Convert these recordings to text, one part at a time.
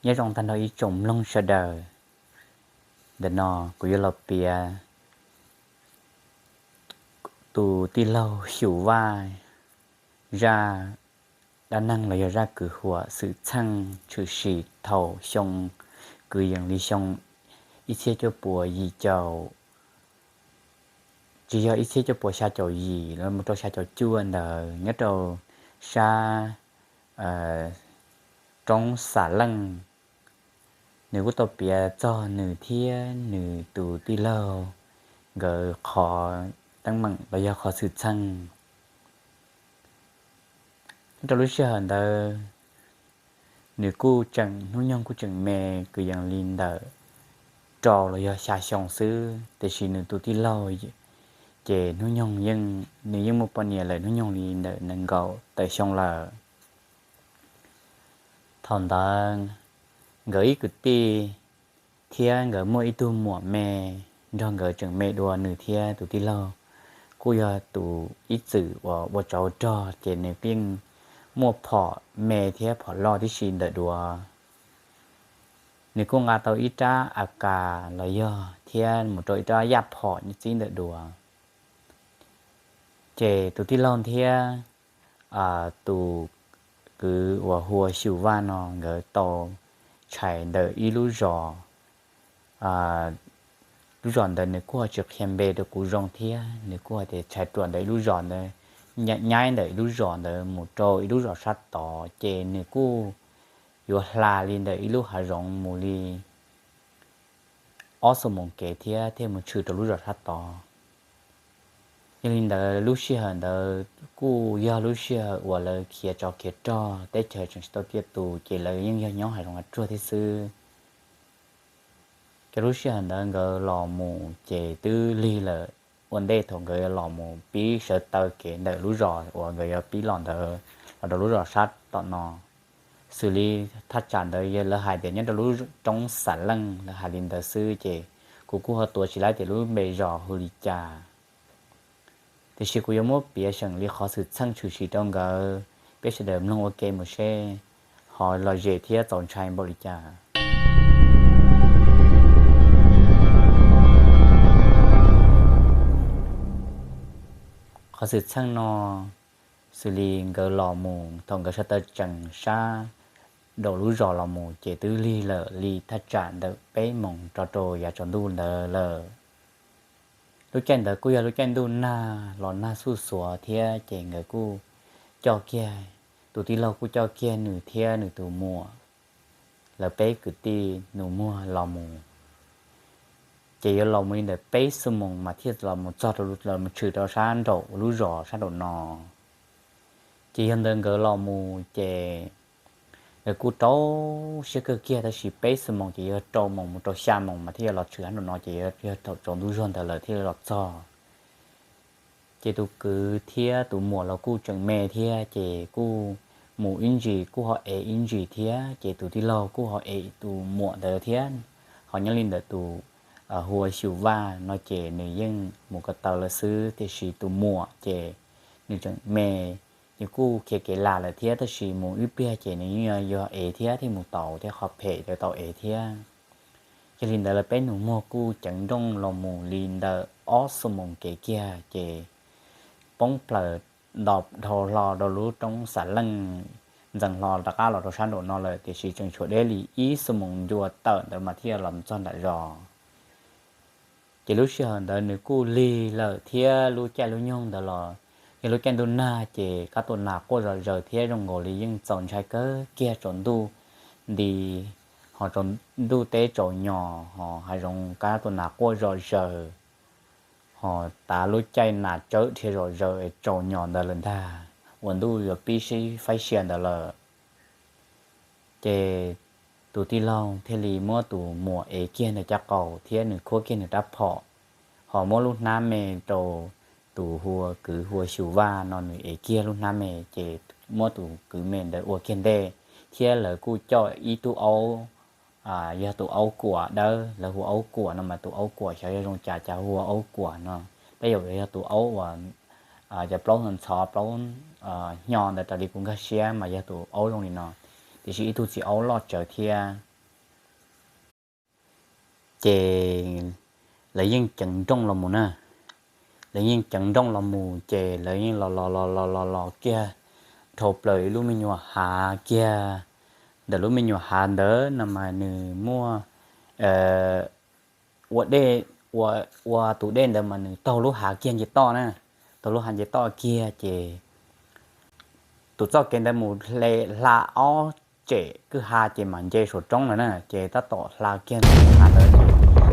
Nyob zoo tag nrho ib tsoom mloog sawv daws. Ntawm no kuv yuav los piav tus tij laug Xyum Vaj zaj dab neeg los yog zaj kwv huam xwm txheej tshwm sim thaum xyoo kwv yees li xyoo ib txhiab cuaj puas yim caum, tsis yog ib txhiab cuaj puas xya caum yim los mus rau xya caum cuaj ntawd nyob rau sab roob Xam Leej. Nws kuj tau piav txog nws thiab nws tus tij laug nkawd qhov teeb meem los yog qhov xwm txheej. Nyob rau lub sij hawm ntawd nws kuj tseem hnub nyoog kuj tseem me, kwv yees li ntawm rau los yog xya xyoo xwb, tiam sis nws tus tij laug ces hnub nyoog yeej, nws yeej muaj poj niam lawm hnub nyoog li ntawm nees nkaum tawm xyoo lawm. Thaum ntawd nkawd ib kwv tij thiab nkawd muaj ib tug muam me nrog nkawd tseem me dua, nws thiab tus tij laug kuj yog tus ib txwm uas ua tsov rog ces nws yeej muaj phom me thiab phom loj tib si ntawm duav. Nws kuj nqa tau ib rab a kas los yog thiab mus rau ib rab yaj phom nyob txib ntawm duav. Ces tus tij laug thiab tus kwv uas hu ua Xyum Vaj no nkawd tau tshais ntawm ib lub zos. Lub zos ntawd nws kuj ho tsis qhia npe rau kuv zoo thiab, nws kuj hais tias tshais ruam ntawm ib lub zos ntawd, nyaib ntawm ib lub zos ntawd mus rau ib lub zos sab tod, ces nws kuj yuav hla li ntawm ib lub hav zoov mus li ob xuab moos kev thiab thiaj mus tshwm rau lub zos sab tod. Yog li ntawd lub sij hawm ntawd kuj yog lub sij hawm uas lawv khiav tsov khiav rog, teb chaws tseem tsis tau tiaj tus, ces lawv yeej yog nyob hav zoov hav tsuag thiab xwb. Ces lub sij hawm ntawd nkawd los mus ces twb lig lawm, ua ntej thaum nkawd los mus pib sawv taw kev ntawm lub zos uas nkawd yuav pib los ntawd los rau lub zos sab tom no. Xws li thaj tsam ntawd lawv hais tias nyob rau lub roob Xam Leej, lawv hais li ntawd xwb ces kuv kuj ho tuav tsis laib tias lub npe zos hu li cas. Tiam sis kuv yuav muab piav seem li qhov xwm txheej tshwm sim rau nkawd, peb sawv daws mloog ua ke mus seb ho lom zem thiab txaus ntshai npaum li cas. Qhov xwm txheej no, xws li nkawd los mus, thaum nkawd sawv taw tsees sab nraum lub zos los mus ces twb lig lawm li thaj tsam ntawm peb moos rov rau yav tsaus ntuj ntawd lawm. Lub caij ntawd kuj yog lub caij ntuj nag los nag xuj xuav thiab ces nkawd kuj coj kiag, tus tij laug kuj coj kiag nws thiab nws tus muam, lawv peb kwv tij nus muag los mus. Ces yuav los mus li ntawm peb xuab moos mas thiaj los mus txog rau, los mus tshwm rau sab nraum lub zos sab nraum no. Ces yog ntawd nkawd los mus ces nkawd kuj rau siab kawg kiag, tab sis peb xuab moos ces yog rau moos mus rau xya moos mas thiaj yog los tshwm sab nraum no ces yog thaum tsaus ntuj zog ntawd lawm thiaj los txog. Ces tus kwv thiab tus muam los kuj tseem me thiab ces kuj mus ib ntsis kuj ho ev ib ntsis thiab, ces tus tij laug kuj ho ev tus muam ntawd thiab. Ho nyob li ntawm tus hu ua Xyum Vaj no ces nws yeej mus ko taw lawm xwb, tiam sis tus muam ces nws tseem me, nws kuj khiav kev lam lawm thiab, tab sis mus ib pliag ces nws yeej yog ev thiab thiaj mus tau thiab, qhov phem thiaj tau ev thiab. Yog li ntawd lawv peb nus muag kuj ceev nrooj los mus li ntawm ob xuab moos kev kiag ces poob plaws nto dhau hlo rau lub roob Xam Leej, ntxees hlo rov qab los rau sab nraum no lawm, tiam sis tseem tshuav deb li ib xuab moos ncua tawm ntawd mas thiaj los txog nram zos. Ces lub sij hawm ntawd nws kuj lig lawm thiab, lub caij lub nyoog ntawd los yog lub caij ntuj nag ces kab tua nas quaj zom zaws thiab, zoo nkaus li yeej txaus ntshai kawg kiag, tsaus ntuj nti ho tsaus ntuj teb tsaus nyos ho hav zoov kab tua nas quaj zom zaws, ho tav lub caij nas tsawb dhia zom zaws es tsaus nyos ntawd lawm ntag, uas ntuj yuav pib sib faib sia ntawd lawm. Ces tus tij laug thiaj li muab tus muam ev kiag ntawm caj qaum thiab nws khuab kiag nws rab phom, ho muab lub hnab me rau tus hu ua kwv hu ua Xyum Vaj no, nws ev kiag lub hnab me ces muab tus kwv me ntawd ua kiag ntej, thiab lawv kuj coj ib tug aub, yog tus aub kuam dawb, lawv hu ua aub kuam no mas tus aub kuam xyov yog zoo cas cas hu ua aub kuam no, tej zaum yog tus aub uas cov plaub ntxhov plaub hnyo ntawd raws li kuv nkag siab mas yog tus aub zoo li no, tiam sis ib tug txiv aub loj tsawv thiab. Ces lawv yeej ceev nrooj los mus na. Lawv yeej ceev nrooj los mus ces lawv yeej los los los los los los kiag dhau plaws ib lub me nyuam hav kiag. Ntawm lub me nyuam hav ntawd no mas nws muaj ua dej, ua, ua tus dej ntawd mas nws taug lub hav kiag nce toj na, taug lub hav nce toj kiag ces tus txoj kev ntawd mus hle, hla ob tsem kwj ha ces mam nce saum roob lawm na. Ces tab tom hla kiag ntawm hav ntawd ces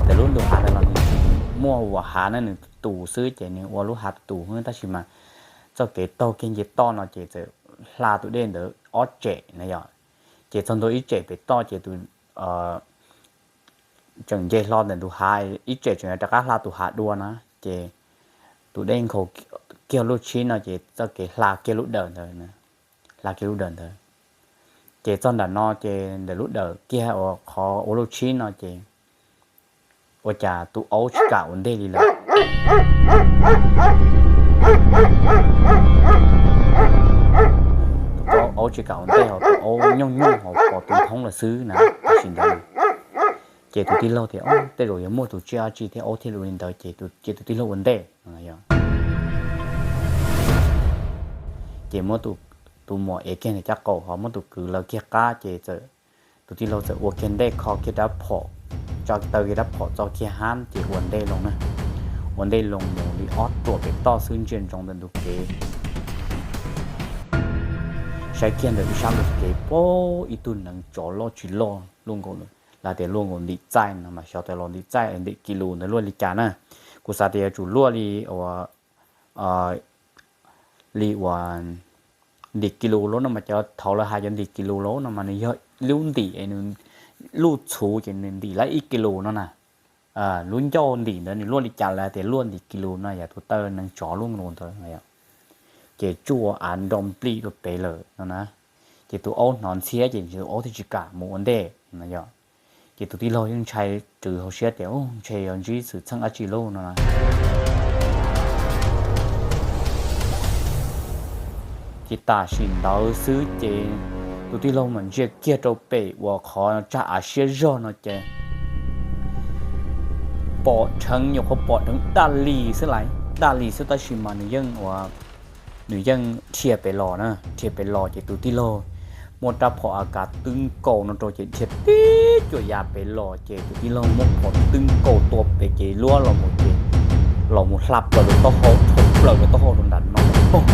ntawm lub ntu hav ntawd los nws tsis muaj ua hav na, nws tus xwb ces nws ua lub hav tus tus xwb, tab sis mas txoj kev taug kiag nce toj no ces txawm hla tus dej ntawd ob tsem na yom. Ces txog ntua ib tsem pem toj ces tus tseem nce hlo ntawm tus hav, ib tsem tseem yuav rov qab hla tus hav dua na, ces tus dej nkhaus kiag lub tshib no ces txoj kev hla kiag lub dawm ntawd, hla kiag lub dawm ntawd. Ces txog nram no ces ntawm lub dawm kiag uas qhov ua lub tshib no ces ua cas tus aub tsis kam ua ntej li lawm. Tus aub tsis kam ua ntej hos tus aub nyooj nyooj hos pos tus nphoob lawm xwb na, tam sim ntawd. Ces tus tij laug tias, Tej zaum yuav muaj tus tsiaj dab tsi thiab aub thiaj li ua li ntawd, ces cia tus tij laug ua ntej. Ces muab tus muam ev kiag ntawm caj qaum hos muab tus kwv lawv kiag qab ces tus tij laug txawm ua kiag ntej kho kiag rab phom, tso taw kiag rab phom txo kiag hab ces ua ntej loo na. Ua ntej loo mus li ob ruam pem toj xwb ntsia ntsoov ntawm ntug kev, saib kiag ntawm ib sab ntug kev pab ib tug neev tsov loj tsis loj luaj nkaus, lawv tias luaj nkaus ntim txaij no mas xyov tias los ntim txaij ntim kis lus ntawd luaj li cas na. Kuv xav tias yuav tsum luaj li uas li uas ntim kis lus lawm no mas cov thaud lawv hais cov ntim kis lus lawm no mas nws yog lub ntim es nws luj txhuv ces nws ntim lawm ib kis lus no na. Lub ncauj ntim ntawd nws luaj li cas lawv tias luaj ntim kis lus no yog tus taw neev tsov luaj nkaus ntawd. Ces tsuj ua av nro nplij rau pem lawm no na. Ces tus aub hnov ntxhiab ces tus aub thiaj tsis kam mus ua ntej no yom. Ces tus tij laug yeej ntshai tsawv hauv siab tias ntshe yog ntsib xwm txheej dab tsi lauj no na. Ces tam sim ntawd xwb ces tus tij laug mam ntsia kiag rau pem uas qhov tsag av siab zog no ces pom dheev, nyuam qhuav pom dheev daj li xwb lais, daj li xwb tab sis mas nws yeej ua, nws yeej dhia pem los na, dhia pem los ces tus tij laug muab rab phom A K twb nkaus no rau ces dhia tib cuam yav pem los ces tus tij laug muab phom twb nkaus tua pem ces luab los mus ces los mus hla plaws rau taub hau, dhau plaws rau taub hau rau nram no pog,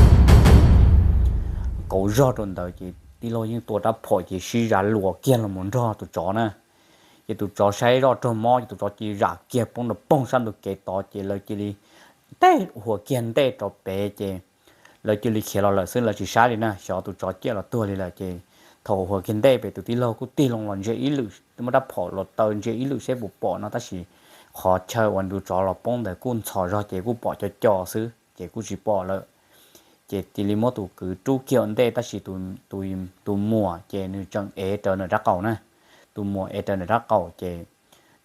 kauv zog rau ntawd ces tij laug yeej tua rab phom ces sib zam luas kiag los mus nrog tus tsov na. Ces tus tsov saib zoj raug mob ces tus tsov cia li zam kiag poob rau poog sab ntug kev tod ces lawv cia li ntej hua kiag ntej rau pem ces lawv cia li khiav los lawm xwb, lawv tsis saib li na, xyov tus tsov ciaj los tuag li lawm ces thaum hua kiag ntej pem tus tij laug kuj tig loo los ntsia ib lwm, muab rab phom los taw ntsia ib lwm seb puas pom no tab sis qhov chaw uas tus tsov los poob ntawd kuj ntxhov zog ces kuj pom co co xwb ces kuj tsis pom lawm. Ces cia li muab tus kwv rub kiag ua ntej tab sis tus muam ces nws tseem ev raws nram rab qaum na. Tus muam ev raws nram rab qaum ces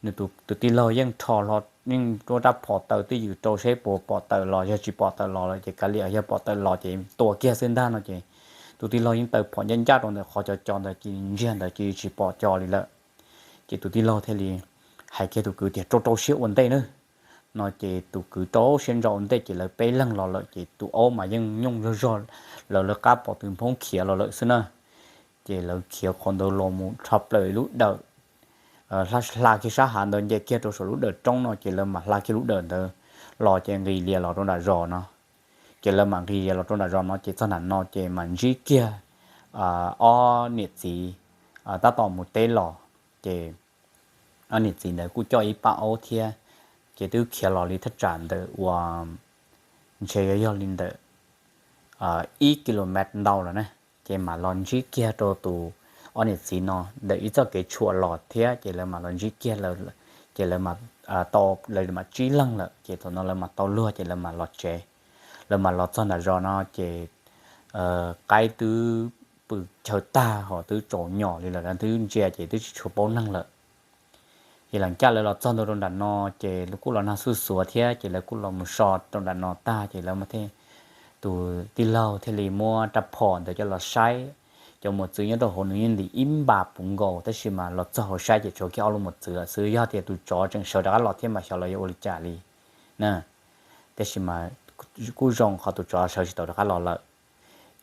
nws tus tij laug yeej rho hlo, yeej muab rab phom taw twj ywm rau seb puas pom tawm los, yog tsis pom tawm los lawm ces kav liam, yog pom tawm los ces tua kiag xwb ntag no ces tus tij laug yeej taw phom ncaj ncaj rau ntawm qhov co co ntawd ces ntsiag ntawd ces tsis pom co li lawm. Ces tus tij laug thiaj li hais kiag tus kwv tias rau rau siab ua ntej na. No ces tus kwv rau siab ntso ua ntej ces lawv peb leeg los lawm ces tus aub mas yeej nyooj zog zog, lawv lawv qab pom tus nphoob khiav los lawm xwb na. Ces lawv khiav qhov ntawd los mus rho plaws lub dawm, hla kiag sab hav ntawd nce kiag rau saum lub dawm roob no ces lawv mam hla kiag lub dawm ntawd los ces nqis lias los rau nram zos no. Ces lawv mam nqis lias los rau nram zos no ces txog nram no ces mam ntsib kiag ob niam txiv tab tom mus teb los. Ces ob niam txiv ntawd kuj coj ib pab aub thiab, ces twb khiav los li thaj tsam ntawm uas ntshe yuav yog li ntawm ib kilomev ntau lawm na. Ces mam los ntsib kiag rau tus ob niam txiv no ntawm ib txoj kev tshuam los thiab ces lawv mam los ntsib kiag, ces lawv mam tau, lawv mam tsib leeg lawm ces thaum no lawv mam tau luag ces lawv mam los tsev. Lawv mam los txog nram zos no ces qaib twb pw chaw tag hos twb tsaus nyom li lawm, twb ntsia ces twb tsis tshua paub neeg lawm. Ces lawv caj lawv los txog ntua rau nram no ces kuj los nag xuj xuav thiab ces lawv kuj los mus so rau nram no tag ces lawv thiaj, tus tij laug thiaj li muab rab phom ntawd coj los saib, cov mos txwv nyob rau hauv nws yeej ntim ib npa puv nkaus, tab sis mas los txog hauv saib ces tshuav kiag ob lub mos txwv lawm xwb. Yog tias tus tsov tseem sawv rov qab los thiab mas xyov los yuav ua li cas li na. Tab sis mas kuj zoo qhov tus tsov sawv tsis tau rov qab los lawm.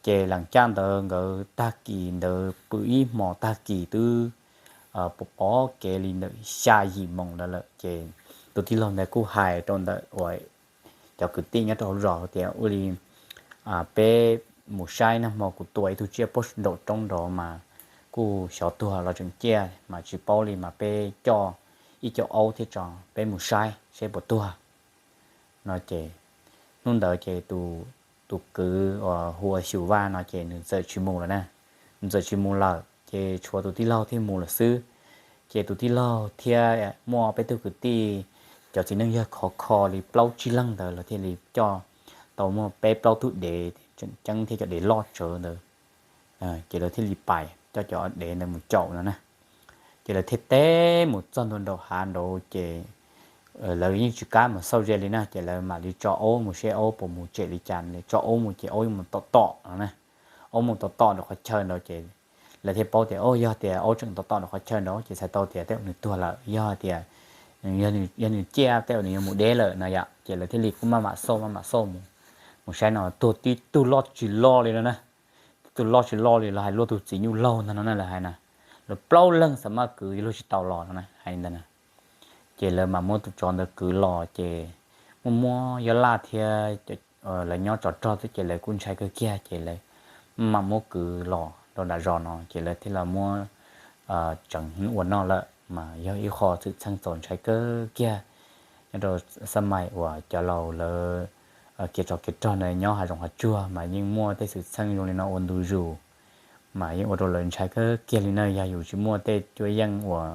Ces lees caj ntawd nkawd tag kis ntawd pw ib hmos tag kis twb pom kev li ntawm xya yim moos ntawd lawm ces tus tij laug ntawd kuj hais rau ntawm uas cov kwv tij nyob rau hauv zos tias ua li peb mus saib nag hmo kuv tua ib tug tsiaj pob nraum roob nrov mas kuj xyov tuag los tseem ciaj mas tsis paub li mas peb coj ib co aub thiab tso peb mus saib seb puas tuag no ces hnub ntawd ces tus kwv uas hu ua Xyum Vaj no ces nws txawm tsis mus lawm na. Nws txawm tsis mus lawm ces tshuav tus tij laug thiaj mus lawm xwb. Ces tus tij laug thiab muaj peb tug kwv tij cov txiv neej yawg khov kho li plaub tsib leeg ntawd lawv thiaj li coj tau muaj peb plaub tug dev tseem ceeb thiab cov dev loj tsawv ntawd. Ces lawv thiaj li pais coj cov dev ntawd mus caum no na. Ces lawv thiaj teb mus txog ntua nraum hav nraud ces lawv yeej tsis kam mus xauj ze li na ces lawv mam li tso aub mus seb aub puas mus tsem li cas, tso aub mus ces aub yeej mus tom tom no na. Aub mus tom tom nraum qhov chaw nraud ces lawv thiaj paub tias o yog tias aub tseem tom tom nraum qhov chaw nraud ces txhais tau tias tej zaum nws tuag lawm, yog tias yog nws ciaj tej zaum nws yuav mus deb lawm no yom. Ces lawv thiaj li kuj maj mam xauj maj mam xauj mus saib no tuag tib tug loj tsis loj li no na. Tib tug loj tsis loj li, lawv hais luag tug txiv nyuj laug ntag no na, lawv hais na, lawv plaub leeg xav maj kwv luag tsis tau los no na hais ntag na. Ces lawv mam muab tus tsov ntawd kwv los ces muaj muab Yob Laj thiab lawv nyob tsov rog xwb ces lawv kuj ntshai kawg kiag ces lawv mam muab kwv los rau nram zos no ces lawv thiaj los muab tseev ua noj lawm mas yog ib qho xwm txheej txaus ntshai kawg kiag nyob rau xab mais uas cov laus lawv kev tsov kev rog na nyob hav zoov hav tsuag mas yeej muaj tej xwm txheej zoo li no ua ntu zus mas yeej ua rau lawv ntshai kawg kiag li na. Yog yus tsis muaj tej cuab yeej uas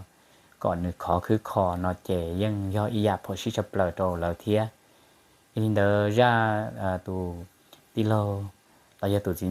kom nws khov khwb kho no ces yeej yog ib yam phom sij tshaj plaws rau lawv thiab. Yog li ntawd zaj tus tij laug los yog tus txiv